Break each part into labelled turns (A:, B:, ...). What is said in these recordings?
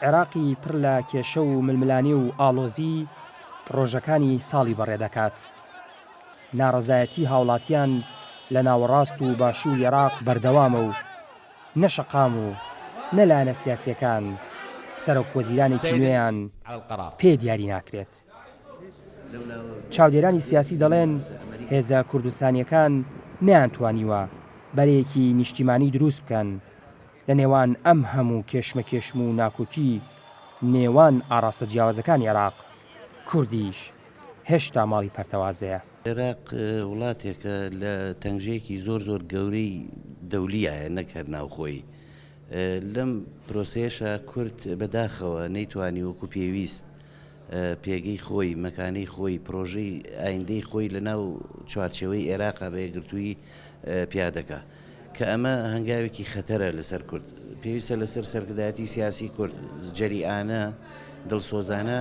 A: عێراقی پڕ لە کێشە و ململانێ و ئاڵۆزی ڕۆژەکانی ساڵی بەڕێدەکات. ناڕەزایەتی هاوڵاتیان لە ناوەڕاست و باشووری عێراق بەردەوامە و نە شەقام و نە لایەنە سیاسییەکان سەرۆک وەزیرانێکی نوێیان پێ دیاری ناکرێت. چاودێرانی سیاسی دەڵێن هێزە کوردستانییەکان نەیانتوانیوە بەرەیەکی نیشتیمانی دروست بکەن لە نێوان ئەم هەموو کێشمەکێشم و ناکۆکی نێوان ئاڕاستە جیاوازەکانی عێراق، کوردیش هێشتا ماڵی پەرتەوازەیە.
B: عێراق وڵاتێکە لە تەنگژەیەکی زۆر زۆر گەورەی دەولیایە نەک هەر ناوخۆیی. لەم پرۆسەیەشا کورد بەداخەوە نەیتوانی وەکو پێویست پێگەی خۆی، مەکانەی خۆی، پرۆژەی ئایندەی خۆی لە ناو چوارچێوەی ئێراقا بە یەکگرتوویی پیادە کا. کە ئەمە هەنگاوێکی خەتەرە لەسەر کورد. پێویستە لەسەر سەرکردایەتی سیاسی کورد جەریئانە، دڵسۆزانە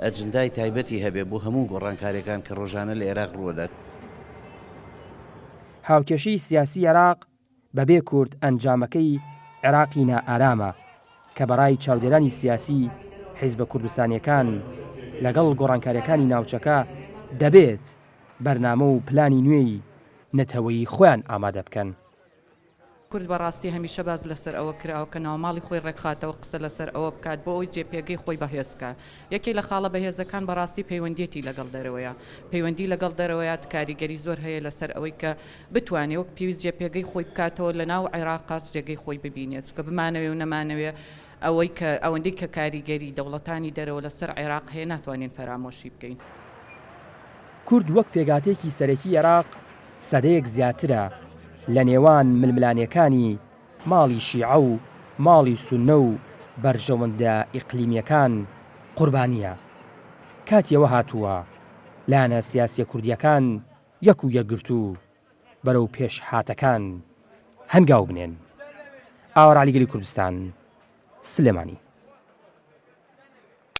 B: ئەجندای تایبەتی هەبێ بۆ هەموو گۆڕانکاریەکان کە ڕۆژانە لە ئێراق ڕووەدات.
A: هاوکێشەی سیاسی عێراق بەبێ کورد ئەنجامەکەی عێراقی نائارامە کە بەڕای چاودێرانی سیاسی حیزبە کوردستانیەکان لەگەڵ گۆڕانکاریەکانی ناوچەکە دەبێت بەرنامە و پلانی نوێی نەتەوەیی خۆیان ئامادە بکەن.
C: کورد بەڕاستی هەمیشە باس لەسەر ئەوە کراوە کە ناوماڵی خۆی ڕێکخاتەوە قسە لەسەر ئەوە بکات بۆ ئەوەی جێ پێگەی خۆی بەهێز بکات یەکێ لە خاڵە بەهێزەکان بەڕاستی پەیوەندیەتی لەگەڵ دەرەوەیە پەیوەندی لەگەڵ دەرەوەیە کاریگەری زۆر هەیە لەسەر ئەوەی کە بتوانێ وەک پێویست جێ پێگەی خۆی بکاتەوە لە ناو عێراقا جێگەی خۆی ببینێت چونکە بمانەوێ و نەمانەوێ ئەوەی کە ئەوەندەی کە کاریگەری دەوڵەتانی دەرەوە لەسەر عێراق هەیە ناتوانین فەرامۆشی بکەین.
A: کورد وەک پێکهاتەیەکی سەرەکی عێراق سەدەیەک زیاترە لە نێوان ململانێکانی ماڵی شیعە و ماڵی سوننە و بەرژەوەندە ئیقلیمییەکان قوربانییە. کاتی ئەوە هاتووە لایەنە سیاسییە کوردییەکان یەک و یەکگرتوو بەرەو پێشهاتەکان هەنگاو بنێن. ئاوار عەلی گەلی کوردستان، سلێمانی.